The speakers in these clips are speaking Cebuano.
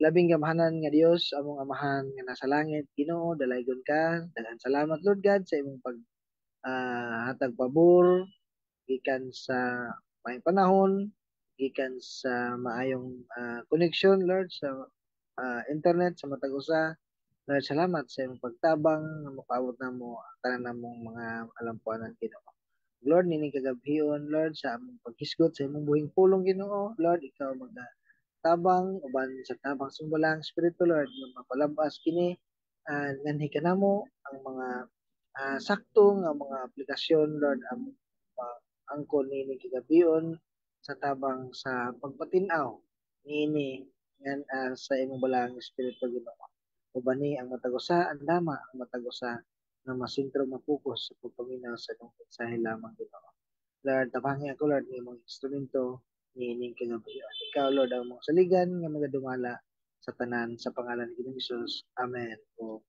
Labing gamhanan nga Dios, among Amahan nga nasa langit, Ginoo, dalaygon ka. Daghan salamat, Lord God, sa imong pag hatag pabor gikan sa maayong panahon, gikan sa maayong connection, Lord, sa internet sa matag usa. Lord, salamat sa imong pagtabang nga mokaabot namo ang tanan namong mga alampuanan, Ginoo. Lord, nining kagabhion, Lord, sa among paghisgot sa imong buhing pulong, Ginoo, Lord, ikaw maga tabang uban sa tabang sa Balaang Espiritu, Lord, nga mapalabas kini nganhi kanamo ang mga sakto nga mga aplikasyon, Lord, among angkon niini kagabion sa tabang sa pagpatin-aw niini ngan sa imong Balaang Espiritu, Ginoo. Uban ni ang matag usa, andama ang matag usa nga masentro, mapokus sa pagpaminaw sa imong mensahe lamang, Ginoo. Lord, tabangi ako, Lord, ng imong instrumento niining kagabion. Ikaw, Lord, ang among saligan nga magadumala sa tanan, sa pangalan ni Ginoong Hesus. Amen. O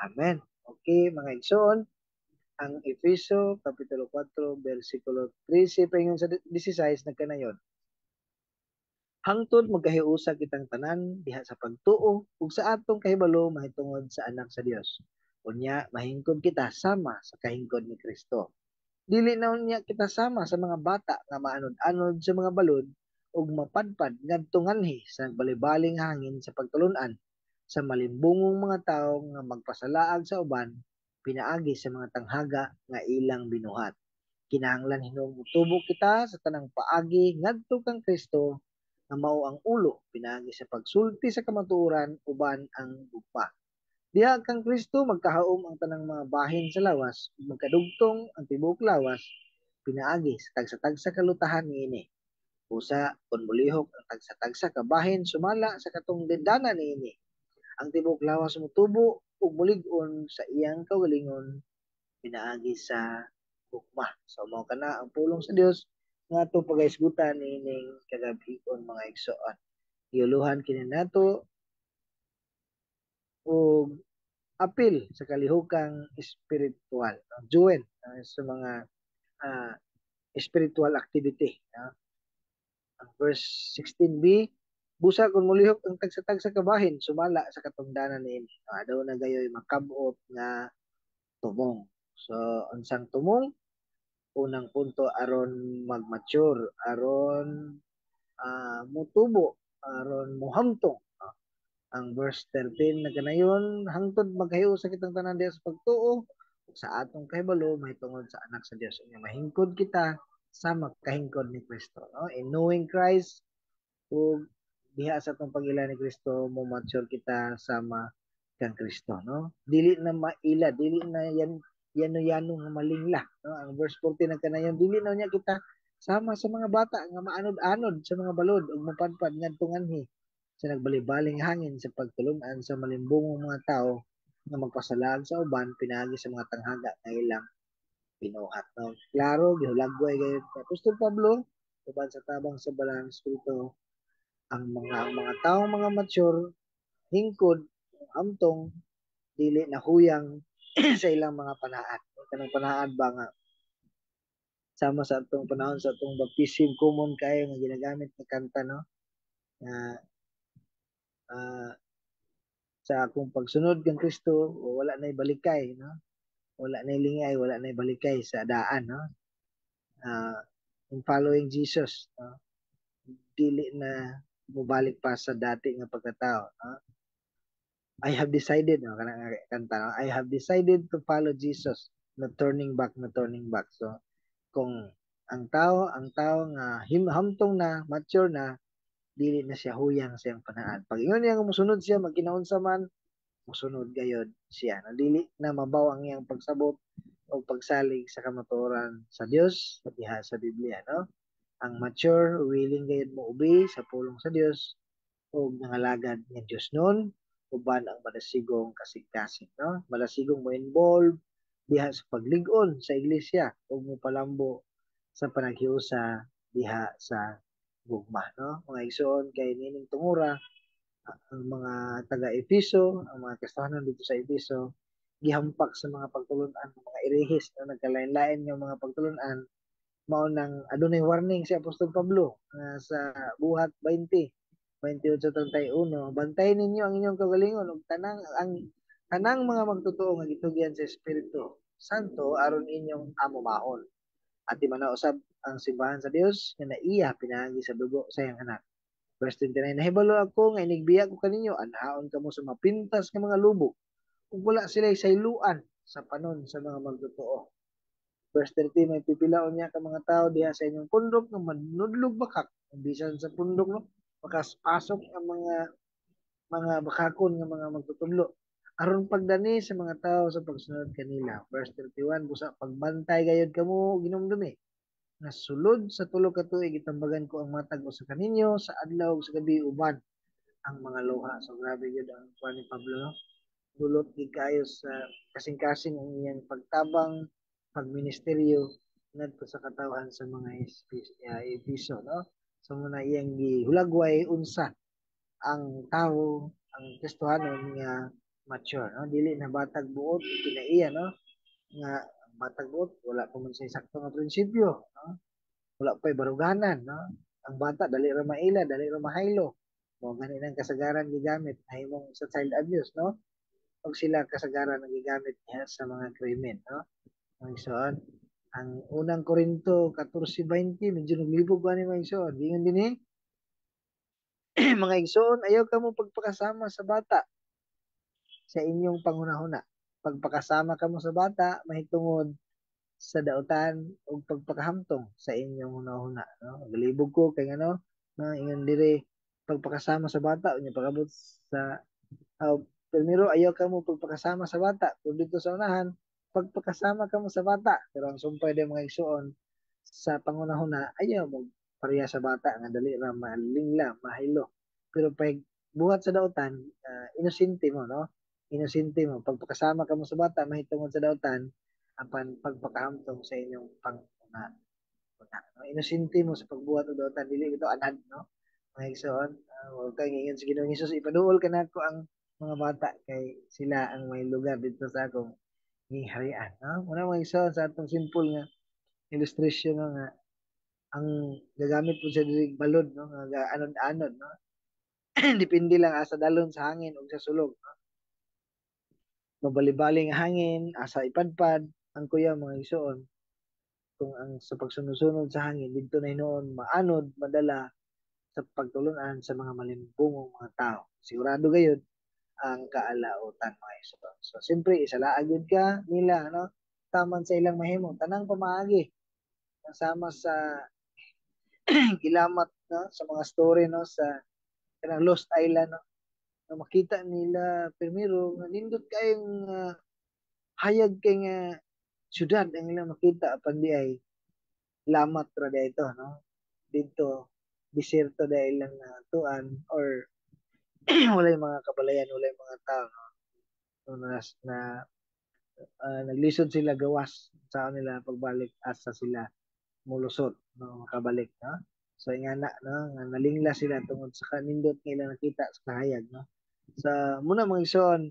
Amen. Okay, mga igsoon, ang Efeso Kapitulo 4 versikulo 13 paingon sa 16 nagkanayon: "Hangtod magkahiusa kitang tanan diha sa pagtuo ug sa atong kahibalo mahitungod sa Anak sa Dios. Unya mahingkod kita sama sa kahingkod ni Kristo. Dili na unya kita sama sa mga bata nga maanod-anod sa mga balod ug mapadpad ngadto nganhi sa nagbalibaling hangin sa pagtulun-an sa malimbungong mga tawo nga magpasalaag sa uban pinaagi sa mga tanghaga nga ilang binuhat. Kinahanglan hinuon motubo kita sa tanang paagi ngadto kang Kristo nga mao ang ulo, pinaagi sa pagsulti sa kamatuoran uban ang gugma. Diha kang Kristo magkahaom ang tanang mga bahin sa lawas ug magkadugtong ang tibuok lawas pinaagi sa tagsa-tagsa kalutahan niini. Busa kon molihok ang tagsa-tagsa ka bahin sumala sa katong dindana niini, ang tibuok lawas motubo ug molig-on sa iyang kaugalingon pinaagi sa gugma." So mao kana ang pulong sa Dios nga atong pagahisgutan niining kagabhion, mga igsoon. Giuluhan kini nato og apil sa kalihokang espiritual. No? Join sa mga spiritual activity. No? Ang verse 16b, "Busa kung mulihok ang tagsa-tagsa kabahin sumala sa katungdanan niini." No, aduna gayoy makabot nga tumong. So unsang tumong? Unang punto, aron mag-mature, aron mutubo, aron muhamtong. No? Ang verse 13 nagkanayon, "Hangtod magkahiusa kitang tanan diha sa pagtuo ug sa atong kahibalo mahitungod sa Anak sa Dios." Unya mahingkod kita sa kahingkod ni Kristo, no? In knowing Christ ug diha sa atong pag-ila ni Kristo, mo mature kita sama kang Kristo, no? Dili na maila, dili na yan yano-yano nga malingla, no? Ang verse 14 nagkanayon, "Dili na niya kita sama sa mga bata nga maanod-anod sa mga balod ug mapadpad ngadto nganhi sa nagbalibaling hangin sa pagtulun-an sa malimbungong mga tao nga magpasalaag sa uban pinaagi sa mga tanghaga nga ilang binuhat," no? Klaro gihulagway gayud ni Apostol Pablo uban sa tabang sa Balaang Espiritu ang mga taong mga mature, hingkod, hamtong, dili na huyang sa ilang mga panaad. Kanang panaad ba nga sama sa atong panahon sa atong baptism, common kayo nga ginagamit nga kanta, no, nga "Sa akong pagsunod kang Kristo, wala na'y balikay," no? Wala na'y lingay, wala na'y balikay sa daan, no? In following Jesus, no, dili na mobalik pa sa dati nga pagkatao, no? "I have decided," no, kanang kanta, no? "I have decided to follow Jesus, no turning back, no turning back." So kung ang tao nga hamtong na, mature na, dili na siya huyang sa iyang panaad. Pag ingon niya nga mosunod siya magkinaunsa man, mosunod gayod siya. No, dili na mabaw ang iyang pagsabot o pagsalig sa kamatuoran sa Dios diha sa Biblia, no? Ang mature, willing gayud mo obey sa pulong sa Dios o nangalagad nga Dios nun uban ang madasigong kasing-kasing, no? Madasigong mo involve diha sa paglig-on sa iglesia ug mo palambo sa panaghiusa diha sa gugma, no? Mga igsoon, kay niining tungura ang mga taga Efeso, ang mga Kristohanon dito sa Efeso, gihampak sa mga pagtulun-an ng mga erehis, no? Nagkalain-lain nga mga pagtulun-an. Mao nang adunay warning si Apostol Pablo sa Buhat 20. 28:31, "Bantay ninyo ang inyong kaugalingon ug tanang ang tanang mga magtotoo nga gitugyan sa Espiritu Santo aron inyong amumahon. Atiman usab ang simbahan sa Dios nga naiya pinaagi sa dugo sa iyang Anak." Verse 29, "Nahibalo ako nga inigbiya ko kaninyo, anhaon kamo sa mapintas nga mga lubo ug wala sila sayluan sa panon sa mga magtotoo." Verse 30, "May pipila unya ka mga tawo diha sa inyong pundok nga manudlog bakak." Bisan sa pundok, no, makaspasok ang mga bakakon nga mga magtutudlo aron pagdani sa mga tao sa pagsunod kanila. Verse 31, "Busa pagbantay gayud kamo, ginumdumi nga sulod sa 3 ka tuig gitambagan ko ang matag usa kaninyo sa adlaw ug sa gabi uban ang mga luha." So grabe gyud ang kuan ni Pablo, no? Dulot gid kaayo sa kasing-kasing ang iyang pagtabang, pagministeryo ngadto sa katawhan sa mga Episo, no? So muna iyang gihulagway unsa ang tawo, ang Kristohanon nga mature, no? Dili na batag buot kinaiya, no? Nga ang batag buot wala pa man sa sakto nga prinsipyo, no? Wala pa'y baruganan, no? Ang bata dali ra maila, dali ra mahaylo. Mo gani nang kasagaran gigamit nahimong sa child abuse, no? Og sila kasagaran ang gigamit niya sa mga krimen, no? Mga igsoon, ang Unang Korinto 14:20, medyo naglibog ko ani, mga igsoon. Giingon din eh, "Mga igsoon, ayaw kamo pagpakasama sa bata sa inyong panghunahuna. Pagpakasama kamo sa bata mahitungod sa dautan ug pagpakahamtong sa inyong hunahuna," no? Galibog ko kay ngano no, ingon dire pagpakasama sa bata, unya pag-abot sa primero ayaw kamo pagpakasama sa bata, pero dito sa unahan pagpakasama kamo sa bata. Pero ang sumpay din, mga igsoon, sa panghunahuna ayaw mo pareha sa bata nga dali ra malingla, mahilo. Pero pag buhat sa dautan, inosente mo, no? Inosente mo. Pagpakasama kamo sa bata mahitungod sa dautan apan pagpakahamtong sa inyong panghuna, no? Inosente mo sa pagbuhat og dautan, dili ito anad, no? Mga igsoon, wag kay ingon sa Ginoong Hesus, "Ipaduol kanako ang mga bata kay sila ang may lugar dito sa akong giharian," no? Muna, mga igsoon, sa atong simple nga illustration, no, nga ang gagamit po sa diri balod, no, nga anod-anod, no? Depende lang asa dalon sa hangin ug sa sulog, no? Mabalibali nga hangin, asa ipadpad ang kuya, mga igsoon. Kung ang sa pagsunod-sunod sa hangin didto na hinuon maanod, madala sa pagtulunan sa mga malimbungong mga tao. Sigurado gayud ang kaalautan, mga igsoon. So siyempre isalaag yun ka nila, no? Taman sa ilang mahimo tanang pamaagi sama sa gilamat, no, sa mga story, no, sa kanang Lost Island, no, na makita nila primero nga nindot kayong hayag kay nga syudad ang ilang makita, apan di ay lamat ra di ito, no? Didto diserto dahil ilang natuan or walay mga kabalayan, walay mga tao, no? So, na naglisod sila gawas sa nila pagbalik, asa sila mulusot, no, makabalik, no? So ingana, no, nga nalingla sila tungod sa kanindot nga ilang nakita sa kahayag, no? Sa muna, mga igsoon,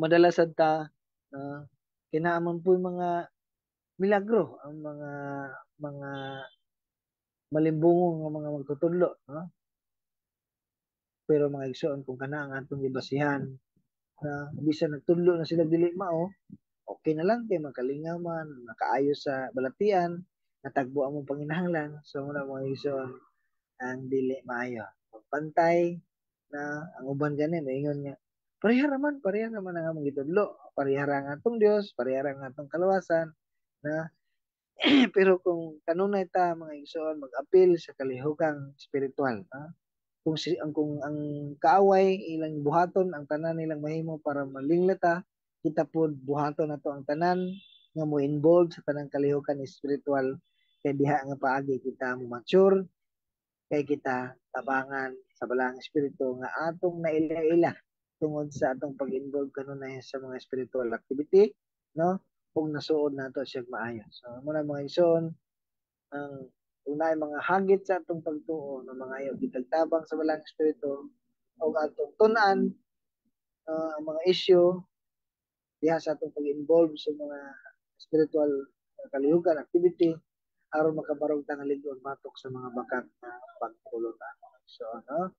madalas sad ta, no, kinaaman po yung mga milagro ang mga malimbungong nga mga magtutudlo, no? Pero mga igsoon, kung kana ang atong gibasihan na bisan nagtudlo na sila dili mao, okay na lang kay makalingaw man, makaayo sa balatian, natagbo among panginahanglan. So muna, mga igsoon, ang dili maayo magpantay na ang uban gani maingon nga pareha raman ang among gitudlo, pareha ra ang atong Dios, pareha ra ang atong kaluwasan na. Pero kung kanunay ta, mga igsoon, mag-apil sa kalihokang spiritual, ha? Kung ang kaaway ilang buhaton ang tanan nilang mahimo para malingla ta, kita pod buhaton nato ang tanan nga mo involve sa tanang kalihukan spiritual kay diha nga paagi kita mo mature, kay kita tabangan sa Balaang Espiritu nga atong naila-ila tungod sa atong pag-involve kanunay sa mga spiritual activity, no, ug nasuod nato siya maayo. So muna, mga igsoon, ang unay mga hagit sa atong pagtuo na mga ayo gitagtabang sa Balaang Espiritu ug atong tun-an ang mga issue diha sa atong pag-involve sa mga spiritual kalihukan activity aron makabarog ta nga lig-on batok sa mga bakak na pagtulunan. So no,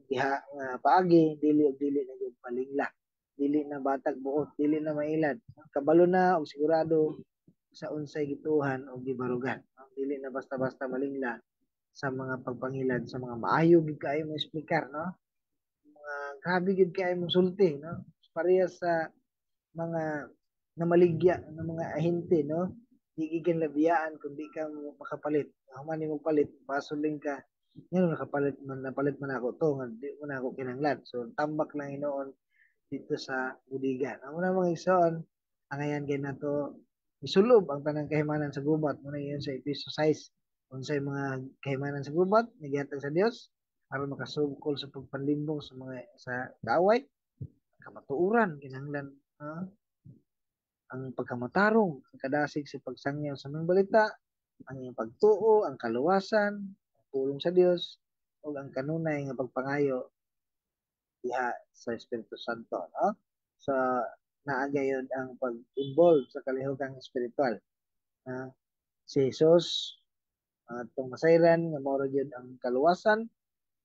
diha nga paagi, dili og dili na gyud palingla, dili na batag buot, dili na mailad. Kabalo na og sigurado sa unsay gituhan o gibarugan. No? Dili na basta-basta malingla sa mga pagpangilad, sa mga maayo gid kaayo mo eksplikar, no? Mga grabe gid kaayo mo sulti, no? Parehas sa mga namaligya ng mga ahente, no? Di gikan labiyaan kung di ka mo makapalit. Human nimo palit, basuling ka. Ngayon nakapalit man, napalit man ako to, nga di mo na ako kinahanglan. So tambak lang hinuon dito sa budiga. Ang una, mga igsoon, ang ayan kay nato isulob ang tanang kahimanan sa gubat. Muna yun sa Efeso 6. Unsay mga kahimanan sa gubat nga gihatag sa Dios aron makasukol sa pagpanlimbong sa mga sa kaaway? Kamatuoran kinahanglan, ang pagkamatarong, ang kadasig sa pagsangyaw sa mga balita, ang iyong pagtuo, ang kaluwasan, ang pulong sa Dios, ug ang kanunay nga pagpangayo diha sa Espiritu Santo, no? So naa gayud ang pag-involve sa kalihokang espiritual. Si Jesus atong masayran nga mao ra gyud ang kaluwasan,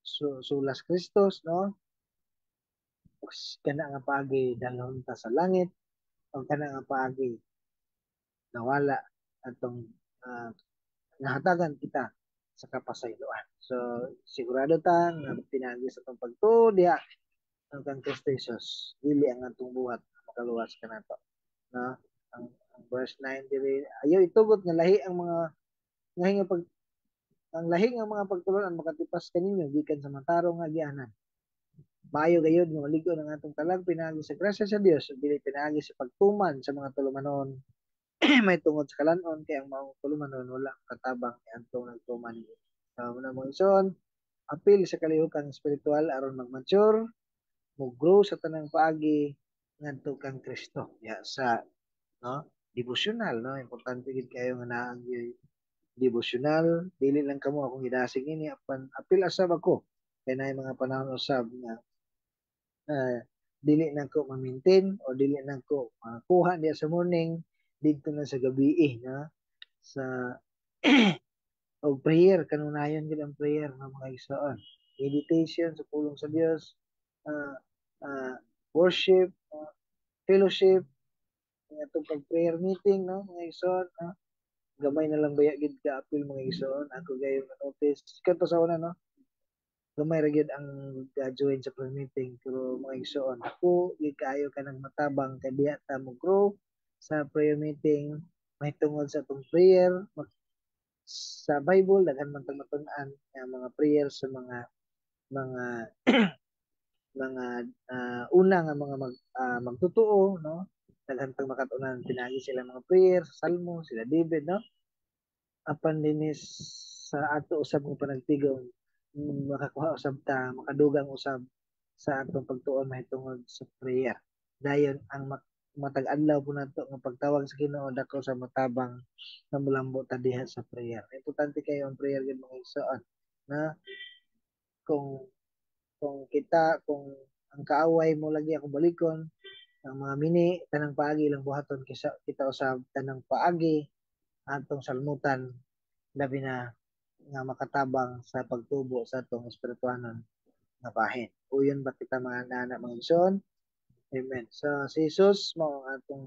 so, solus Christus, no? Kana nga paagi dalhon ta sa langit, ug kana nga paagi nawala atong nahatagan kita sa kapasayloan. So sigurado ta nga pinaagi sa atong pagtuo diha ang kang Kristo Jesus, dili ang atong buhat makaluwas kanato. No? Ang verse 9 diri, ayaw itugot nga lahi ang mga nga pag ang lahi nga mga pagtulunan makatipas kaninyo gikan sa matarong nga agianan. Maayo gayud nga malig-on ang atong kalag pinaagi sa grasya sa Dios ug dili pinaagi sa pagtuman sa mga tulumanon may tungod sa kalan-on, kay ang maong tulumanon wala katabang niadtong nagtuman niini. So muna, mga igsoon, apil sa kalihokang espiritual aron mag-mature, mo grow sa tanang paagi ngadto kang Kristo. Ya sa, no, devotional, no, importante gid kayo nga naa gyud devotional. Dili lang kamo akong gidasig nini, apan apil usab ako kay naay mga panahon usab nga dili na ko ma-maintain o dili na ko makuha diya sa morning, didto na sa gabi eh, no? Sa og prayer, kanunayon gid ang prayer nga, mga igsoon, meditation sa pulong sa Dios, worship, fellowship, atong pag prayer meeting, no, mga igsoon, no? Gamay na lang baya gid ka apil, mga igsoon. Ako gayo notice kadto sa una, no, gamay ra gyud ang ga-join sa prayer meeting, pero mga igsoon, ako gid kaayo kanang matabang kay diha ta mo grow sa prayer meeting mahitungod sa atong prayer. Sa Bible daghan man tag matun-an nga mga prayer sa mga una nga mga magtotoo, no? Daghan tag makatunan pinaagi sila mga prayer sa Salmo, sila David, no? Apan dinis sa ato usab nga panagtigom, makakuha usab ta, makadugang usab sa atong pagtuon mahitungod sa prayer. Dayon ang matag adlaw po nato nga pagtawag sa Ginoo, dako sa matabang nga mulambo ta diha sa prayer. Importante kayo ang prayer gid, mga igsoon, na kung kita, kung ang kaaway mo lagi ako balikon ang mga mini, tanang paagi lang buhaton, kaysa kita usab tanang paagi atong salmutan, labi na nga makatabang sa pagtubo sa atong espirituhanon nga bahin. Uyon ba kita mga nana, mga igsoon? Amen. So si Jesus mao ang atong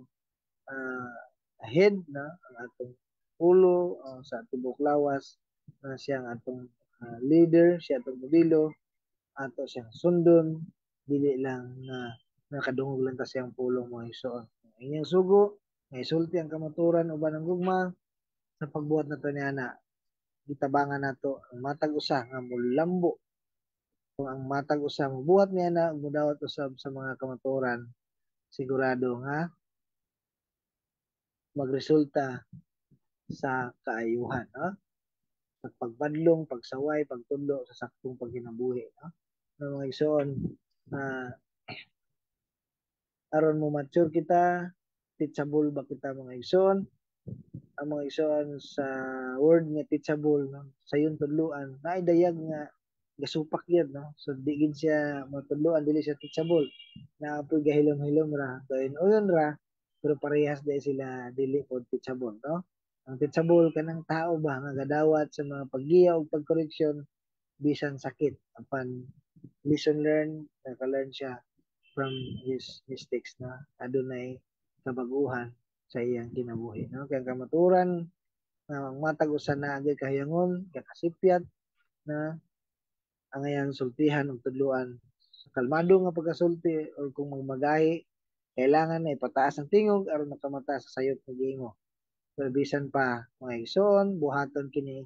head, no, ang atong ulo sa tibuok lawas, na siya ang atong leader, siya atong modelo, ato siyang sundon, dili lang na nakadungog lang ta siyang pulong, mga igsoon. Ang iyang sugo, nga isulti ang kamaturan uban ang gugma, sa pagbuhat nato niana, gitabangan nato ang matag usa nga mulambo. Kung ang matag usa mobuhat niya na mudawat usab sa mga kamatuoran, sigurado nga magresulta sa kaayuhan, no? Sa pagbadlong, pagsaway, pagtudlo sa saktong pagkinabuhi, no? No, mga igsoon, aron mo mature kita, teachable ba kita, mga igsoon? Ang mga igsoon, sa word nga teachable, no, sa yung tudluan, naay dayag nga gasupak gyud, no? So di gid siya matudluan, dili siya teachable. Naa poy gahilom-hilom ra, uyon ra, pero parehas dai sila dili pod teachable, no? Ang teachable kanang tao ba nga gadawat sa mga paggiya o pagkoreksyon. Bisan sakit, apan lesson learned, naka-learn siya from his mistakes na adunay kabaguhan sa iyang kinabuhi, no? Kaya kamaturan na ang matag usa na agay kahiyangon, kakasipyat na ang iyang sultihan ug tudluan sa kalmado nga pagkasulti, or kung magmagahi, kailangan na ipataas ang tingog aron makamata sa sayop nga giingo. Pero bisan pa, mga igsoon, buhaton kini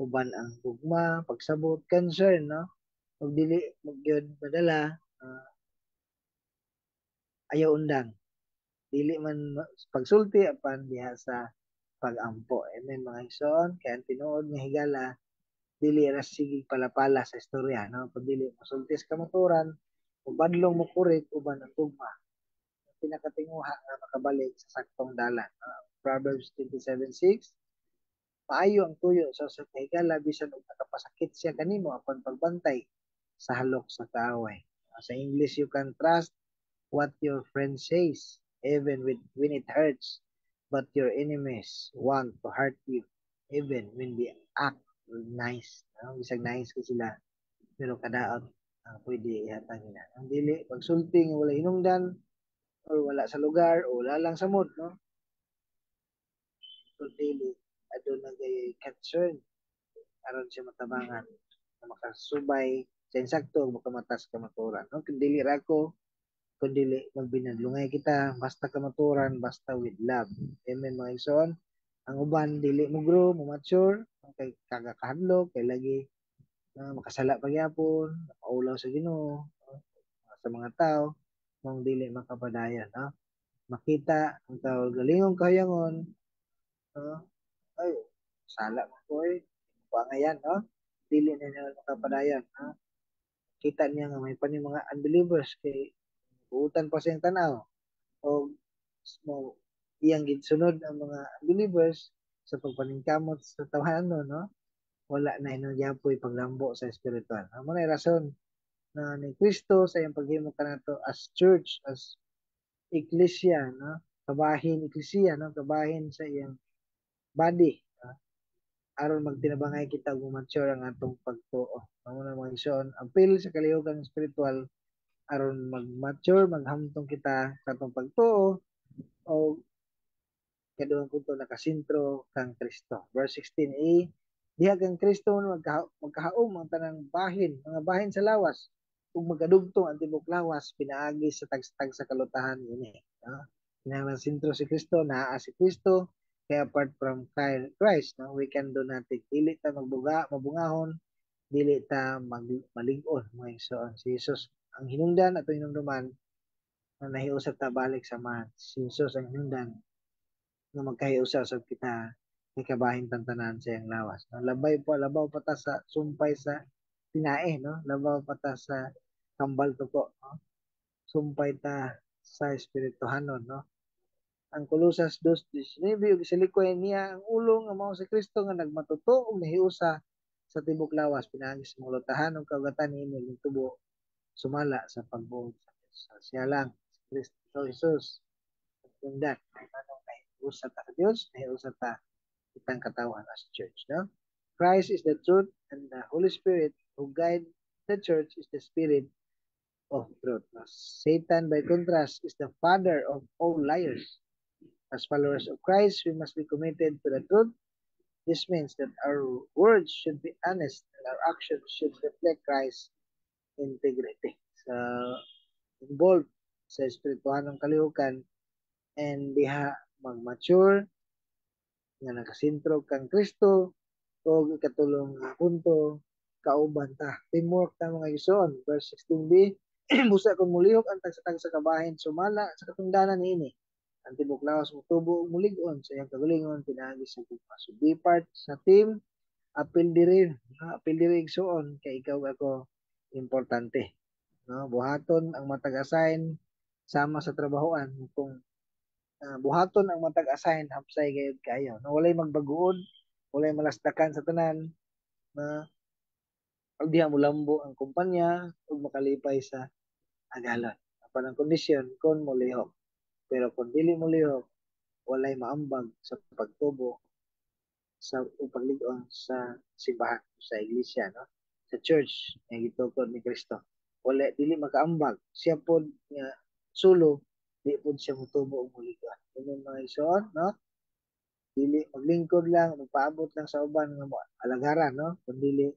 uban ang gugma, pagsabot, concern, no? Ug dili magyud madala, ayaw undang. Dili man pagsulti apan diha sa pagampo. Amen, mga igsoon. Kaya ang tinuod nga higala dili ra sige palapala sa istorya, no? Kung dili mosulti sa kamaturan, badlong mo correct uban ang gugma. Pinakatinguha nga makabalik sa saktong dalan. No? Proverbs 27:6. Maayo ang tuyo sa usa ka higala bisan og nakapasakit siya kanimo, apan pagbantay sa halok sa kaaway. Sa English, "You can trust what your friend says even when it hurts, but your enemies want to hurt you even when they act nice." No? Bisag nice ko sila, pero kadaot ang pwede ihatag nila. Ang dili pagsulti nga wala hinungdan or wala sa lugar o wala lang sa mood, no? Kung dili, aduna gayay concern aron siya matabangan na makasubay sa insakto ug makamatas kamaturan, no? Kung dili ra ko, kung dili magbinadlungay kita, basta kamaturan, basta with love. Amen, mga igsoon. Ang uban dili mo grow, mo mature kay kagakahadlok, kay lagi na makasala pagyapon, maulaw sa Ginoo, sa mga tao, mong dili makapadayon, no? Makita ang kaugalingong kahiyangon, no? Ay, sala mo ko eh. Ngayan, no? Dili na niya makapadayon, no? Kita niya nga may pa ni mga unbelievers kay buutan pa siyang tanaw o mo iyang gisunod ang mga unbelievers sa pagpaningkamot sa tawhano, no? Wala na hinuon gyapoy paglambo sa espiritual. Amo na rason na ni Kristo sa iyang paghimo kanato as church, as iglesia, no? Kabahin iglesia, no? Kabahin sa iyang body, no? Aron magtinabangay kita ug mature ang atong pagtuo. Mao na, mga igsoon, apil sa kalihukan espiritual aron mag-mature, maghamtong kita sa atong pagtuo o kaduhang punto, nakasentro kang Kristo. Verse 16a, diha kang Kristo magkahaom ang tanang bahin, mga bahin sa lawas, ug magkadugtong ang tibok lawas pinaagi sa tagsa sa kalutahan ini. No? Kinahanglan sentro si Kristo, naa si Kristo, kaya apart from Christ, no, we can do nothing. Dili ta magbuga, mabungahon, dili ta malig-on, mga igsoon. Si Jesus ang hinungdan atong hinumduman na nahiusap ta balik sa Amahan. Si Jesus ang hinungdan nga magkahiusa sab kita kay kabahin tantanan sa iyang lawas. No? Labay po, labaw pa ta sa sumpay sa tinae, no? Labaw pa ta sa kambal tuko, no? Sumpay ta sa espirituhanon, no? Ang Kolosas 2:19, ug isalikway niya ang ulo nga mao si Kristo nga nagmatuto ug nahiusa sa tibok lawas pinaagi sa mga lutahan ug kaugatan niini tubo sumala sa pagbuot sa Diyos. So, siya lang si Kristo Jesus hinungdan anong nahiusa ta sa Dios, nahiusa ta kitang katawhan as church, no? Christ is the truth and the Holy Spirit who guide the church is the spirit of truth. No? Satan, by contrast, is the father of all liars. As followers of Christ, we must be committed to the truth. This means that our words should be honest and our actions should reflect Christ's integrity. So, involved sa espirituhanong kalihukan and diha mag-mature nga nakasentro kang Kristo o ikatulong nga punto, kauban ta, teamwork ta, mga igsoon. Verse 16b, busa kung mulihok ang tagsa-tagsa kabahin sumala sa katungdanan niini, ang tibok lawas motubo ug mulig-on sa iyang kagalingon pinaagi sa gugma. So be part sa team, apil diri, apil diri, igsoon, kay ikaw ako importante, no? Buhaton ang matag assign sama sa trabahoan, kung buhaton ang matag assign, hapsay gayud kayo, no? Walay magbaguod, walay malasdakan sa tanan na ug diha molambo ang kumpanya ug makalipay sa agalon. Apan ang kondisyon kung molihok. Pero kung dili molihok, walay maambag sa pagtubo sa o paglig-on sa simbahan, sa iglesia, no? Sa church nga gitukod ni Kristo. Wala, dili makaambag. Siya pod nga sulo, di pod siya motubo og mulig-on. Ganun, mga igsoon, no? Dili maglingkod lang, magpaabot lang sa uban nga mo alagaran, no? Kun dili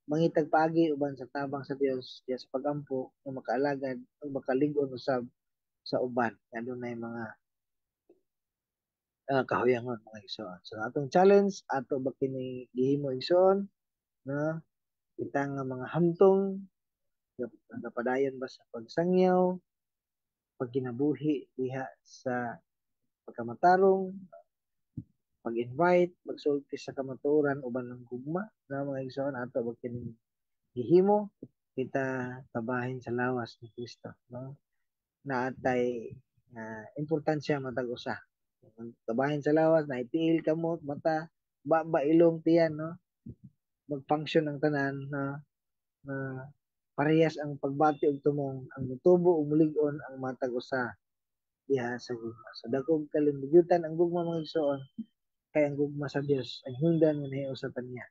mangitag paagi uban sa tabang sa Dios diya sa pagampo nga makaalagad ug makalig-on usab sa uban nga dunay mga kahuyangon, mga igsoon. So atong challenge, ato ba kini gihimo, igsoon, no? Kita nga mga hamtong nagapadayon ba sa pagsangyaw, pagkinabuhi diha sa pagkamatarong, pag-invite, pagsulti sa kamatuoran uban ng gugma na, mga igsoon, ato ba kini gihimo? Kita kabahin sa lawas ni Kristo, no? Naatay importansya matag usa. Kabahin sa lawas, na itiil, kamot, mata, baba, ilong, tiyan, no? Mag-function ang tanan na na parehas ang pagbati og tumong ang mutubo ug mulig-on ang matag usa diha sa gugma. So dagkong kalimugyutan ang gugma, mga igsoon, kay ang gugma sa Dios ang hinungdan nga nahiusa ta niya.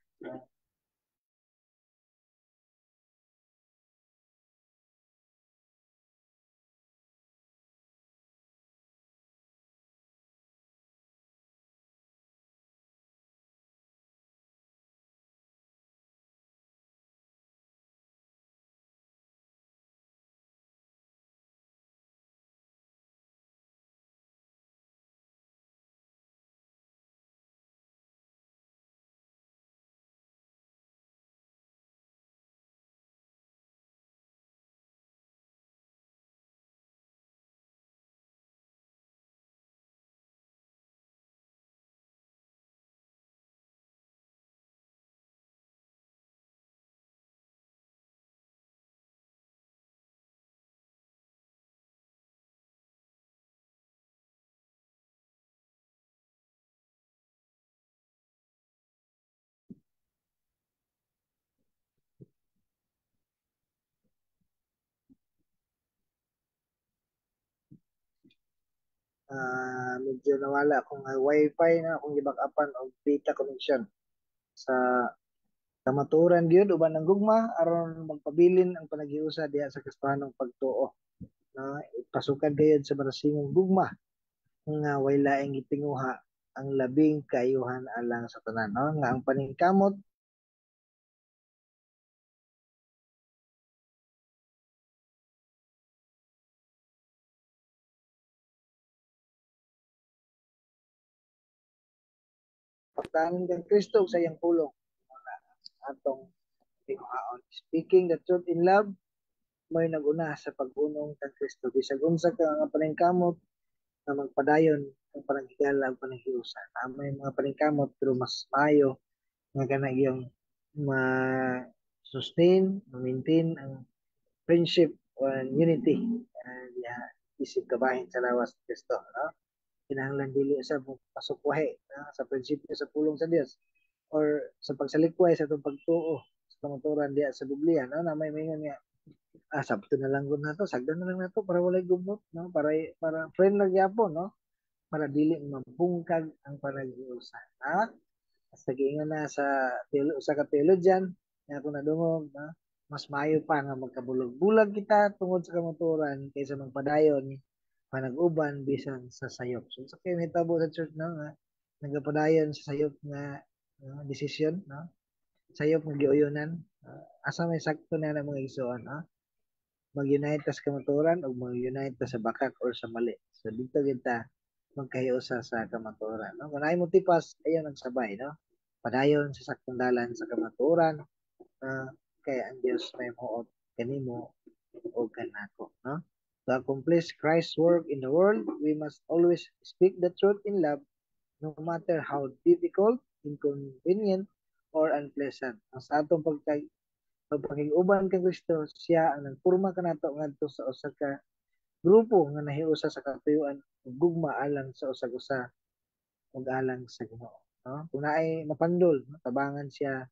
Medyo nawala akong wifi na akong gibackupan og data connection. Sa kamatuoran gyud uban ang gugma aron magpabilin ang panaghiusa diha sa Kristohanong pagtuo. No, ipasukad gayud sa barasingong gugma nga way laing gitinguha ang labing kaayuhan alang sa tanan, no? Nga ang paningkamot pagtanan kang Kristo sa iyang pulong atong tinguhaon. Speaking the truth in love may naguna sa pag-unong kang Kristo. Bisag unsa ka nga paningkamot nga magpadayon ang pananghigala ug pananghiusa. May mga paningkamot pero mas maayo nga kana iyong ma-sustain, ma-maintain ang friendship and unity diha isip kabahin sa lawas ni Kristo, no? Kinahanglan dili sa pasukwahi, no? Sa prinsipyo sa pulong sa Dios or sa pagsalikway sa atong pagtuo sa kamatuoran diha sa Biblia, no? Na may maingon nga sabto na lang gud nato, sagdan na lang nato para walay gumot, no? Para friend lang gyapon, no? Para dili mabungkag ang panaghiusa, ha? Sa giingon na sa usa ka theologian nga ako nadungog, no? Mas maayo pa nga magkabulag-bulag kita tungod sa kamatuoran kaysa magpadayon panag-uban bisan sa sayop. So sa kay nahitabo sa church, no, nga nagapadayon sa sayop nga, no, desisyon, no? Sayop nga giuyonan. Asa may sakto na na, mga igsoon, no? Mag-unite ta sa kamatuoran o mag-unite ta sa bakak or sa mali. So dito kita magkahiusa sa kamatuoran, no? Kung naay mo tipas, ayaw nagsabay, no? Padayon sa saktong dalan sa kamatuoran, kaya ang Dios may muot kanimo o kanako, no? To accomplish Christ's work in the world, we must always speak the truth in love, no matter how difficult, inconvenient, or unpleasant. Ang sa atong pagpakig-uban kang Kristo, siya ang nagpurma kanato ngadto sa usa ka grupo nga nahiusa sa katuyuan ug gugma alang sa usag-usa ug alang sa Ginoo, no? Kung naay mapandol, no? Tabangan siya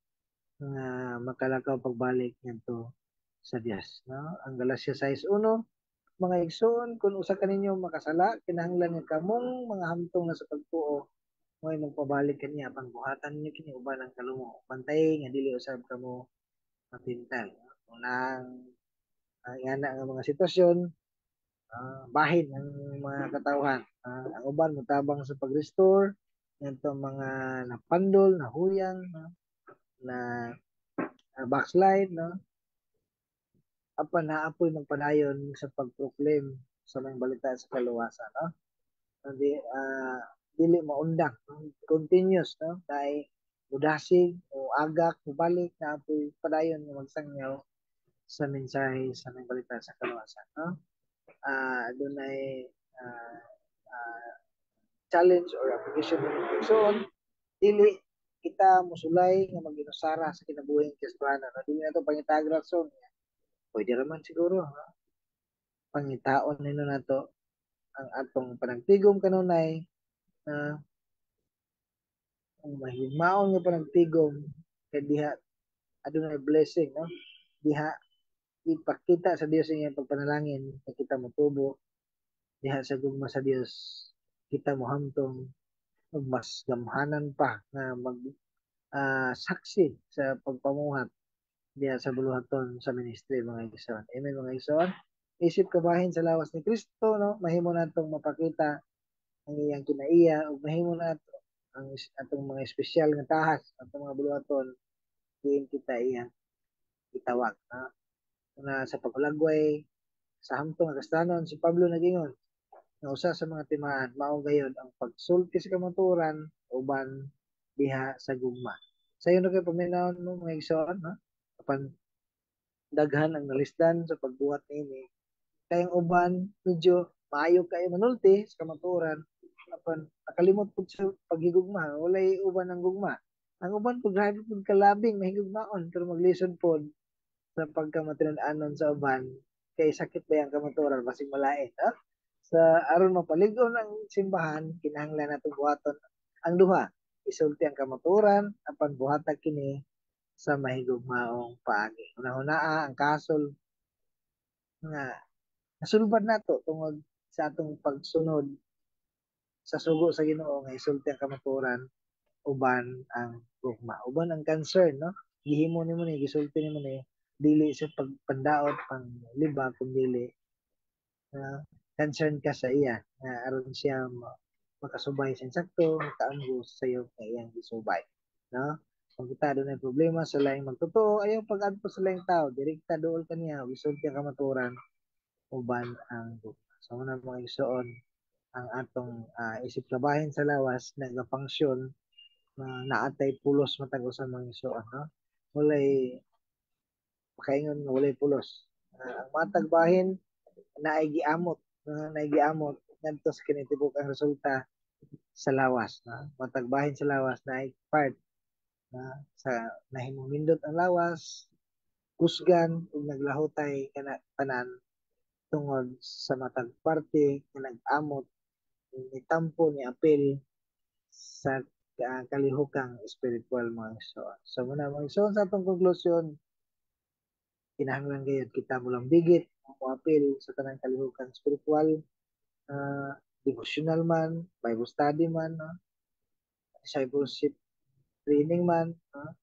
nga makalakaw pagbalik ngadto sa Dios, no? Ang Galacia 6:1, mga igsoon, kung usa kaninyo makasala, kinahanglan nga kamong mga hamtong na sa pagtuo Mo'y magpabalik kaniya, apan buhatan ninyo kini uban ang kalumo. Bantay nga dili usab kamo matintal. Kung nang ingana nga mga sitwasyon, bahin ang mga katawhan. Ang uban motabang sa pag-restore ngadto mga napandol, nahuyang, no? Na backslide, no? Apan naapoy magpadayon sa pag-proclaim sa mga balita sa kaluwasan, no? Di, dili maundang, no? Continuous, no? Kay mudasig o agak mobalik, naapoy padayon nga magsangyaw sa mensahe sa mga balita sa kaluwasan, no? Dunay challenge or application. So on, dili kita musulay nga maginusara sa kinabuhing Kristiyano, no? Dili nato pangitaag rason. Pwede raman siguro, no? Pangitaon nino nato ang atong panagtigom kanunay na ang mahigugmaon nga panagtigom kay diha adunay blessing, no? Diha ipakita sa Dios ang iyang pagpanalangin nga kita motubo diha sa gugma sa Dios, kita mohamtong ug mas gamhanan pa nga mag saksi sa pagpamuhat diha sa buluhaton sa ministry, mga igsoon. Amen, mga igsoon. Isip kabahin sa lawas ni Kristo, no? Mahimo natong mapakita ang iyang kinaiya ug mahimo nato ang atong mga espesyal nga tahas, atong mga buluhaton diin kita iyang itawag, no? Na sa paghulagway sa hamtong nga Kristiyanon, si Pablo nagingon nga usa sa mga timaan mao gayod ang pagsulti sa kamatuoran uban diha sa gugma. Sayon na kay paminawon mo, mga igsoon, no? Apan daghan ang nalisdan sa pagbuhat niini. Kay ang uban medyo maayo kayo manulti sa kamatuoran, apan nakalimot pud sa paghigugma, walay uban ang gugma. Ang uban pud grabe pud kalabing mahigugmaon, pero maglisod pod sa pagkamatinud-anon sa uban kay sakit ba ang kamatuoran, basig malain, no? Sa aron mapalig-on ang simbahan, kinahanglan nato buhaton ang duha: isulti ang kamatuoran apan buhata kini sa mahigugmaong paagi. Hunahunaa ang kasol nga nasulbad nato tungod sa atong pagsunod sa sugo sa Ginoo nga isulti ang kamatuoran uban ang gugma, uban ang concern, no? Gihimo nimo ni, gisulti nimo ni dili sa pagpandaot, pangliba, kundili concern ka sa iya nga aron siya makasubay sa insakto, makaamgo sa sayo nga iyang gisubay, no? Kung kita dunay problema sa laing magtotoo, ayaw pag-adto sa laing tao, direkta duol kaniya ug isulti ang kamatuoran uban ang gugma. So muna, mga igsoon, ang atong isip kabahin sa lawas nagafunction na naatay pulos matag usa, mga igsoon, no? Walay makaingon nga walay pulos. Ang matag bahin naay giamot, naay giamot ngadto sa kinitibuk ang resulta sa lawas, no? Matag bahin sa lawas naay part na sa nahimong nindot ang lawas, kusgan ug naglahutay kana tanan tungod sa matag parte nga nag-amot, ni tampo, ni apil sa kalihokang espiritual, mga igsoon. So muna, mga igsoon, sa atong konklusyon, kinahanglan gayud kita mulambigit, moapil sa tanang kalihokang espiritual, devotional man, Bible study man, no? Discipleship training man, no?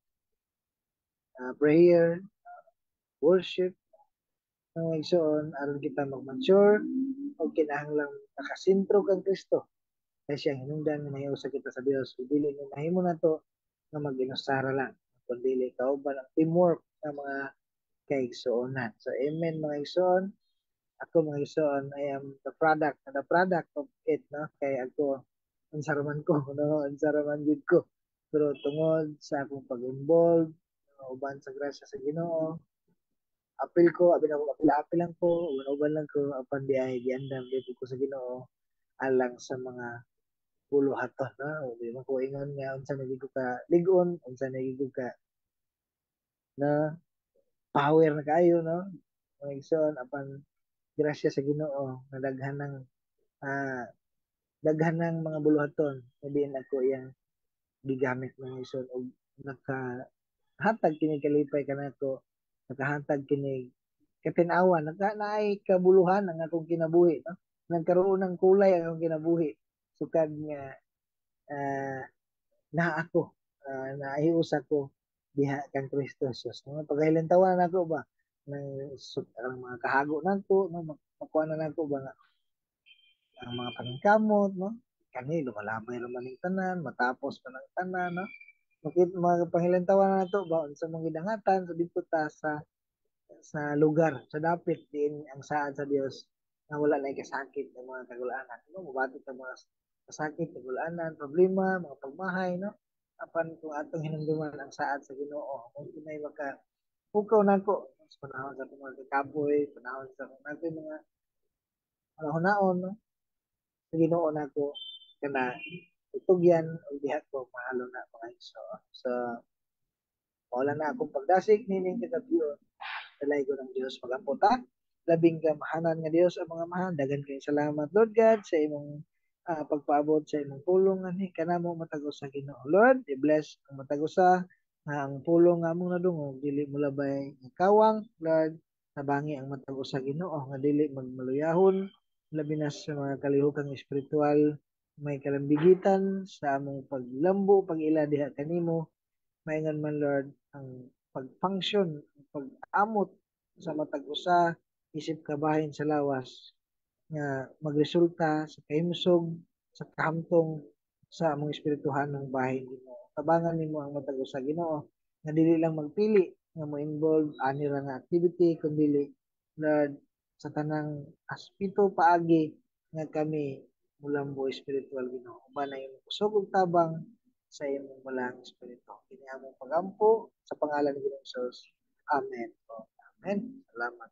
Prayer, worship, mga igsoon, aron kita mag-mature o kinahanglang nakasentro kang Kristo. Kay siya ang hinungdan nga nahiusa kita sa Dios. Ug dili ni mahimo nato nga mag-inusara lang, kundi kauban ang teamwork ng mga kaigsuonan. So amen, mga igsoon. Ako, mga igsoon, I am the product of it, no? Kay ako, unsa ra man ko, no? Unsa ra man gyud ko. Pero tungod sa akong pag-involve uban sa grasya sa Ginoo, apil ko, abi na ko apil-apil lang ko, uban-uban lang ko, apan di ay giandam di ko sa Ginoo alang sa mga buluhaton, no? Di man ko ingon nga unsa na ko ka lig-on, unsa na ko ka na power na kaayo, no? Mga igsoon, apan grasya sa Ginoo nga daghan ng mga buluhaton nga diin ako iyang gigamit, mga igsoon, og nakahatag kini kalipay kanako, nakahatag kini katin-awan, naka naay kabuluhan ang akong kinabuhi, no? Nagkaroon ng kulay ang akong kinabuhi sukad nga na ako, naiusa ko diha kang Kristo Jesus, no? Pagahilantawan nako ba nang ang mga kahago nako, no, makuha na nako ba nga ang mga paningkamot, no, kani lumalabay ra man ning tanan, matapos pa ng tanan, no? Makit mga pangilantawan nato ba unsa mong gidangatan sa didto ta sa lugar sa dapit diin ang saad sa Dios nga wala na kasakit ng mga kagulanan, no? Mobati ta mga kasakit, kagulanan, problema, mga pagmahay, no? Apan kung atong hinumduman ang saad sa Ginoo, kung kinay maka pukaw nako sa panahon sa atong mga kakapoy, panahon sa akong nato mga panahon, no, sa Ginoo nako kana itugyan ug diha ko mahalo na, mga igsoon. So wala na akong pagdasig nining kagabion. Dalaygon ang Dios. Magampo ta. Labing kamahanan nga Dios ang mga amahan, daghan kay salamat, Lord God, sa imong pagpaabot sa imong pulong ani kanamo matag usa, Ginoo. Lord, i-bless ang matag usa nga ang pulong nga among nadungog dili molabay nga kawang. Lord, tabangi ang matag usa, Ginoo, nga dili magmaluyahon, labi na sa mga kalihokang espiritual, may kalambigitan sa among paglambo, pag-ila diha kanimo. Maingon man, Lord, ang pag-function, ang pag-amot sa matag usa isip kabahin sa lawas nga magresulta sa kahimsog, sa kahamtong sa among espirituhanong bahin, Ginoo. Tabangan nimo ang matag usa, Ginoo, nga dili lang magpili nga mo involve ani ra nga activity kundi, Lord, sa tanang aspeto, paagi nga kami mulambo espiritual, Ginoo. Uban ang imong kusog ug tabang sa imong Balaang Espiritu. Kini among pagampo sa pangalan ni Ginoong Jesus. Amen. Amen. Salamat.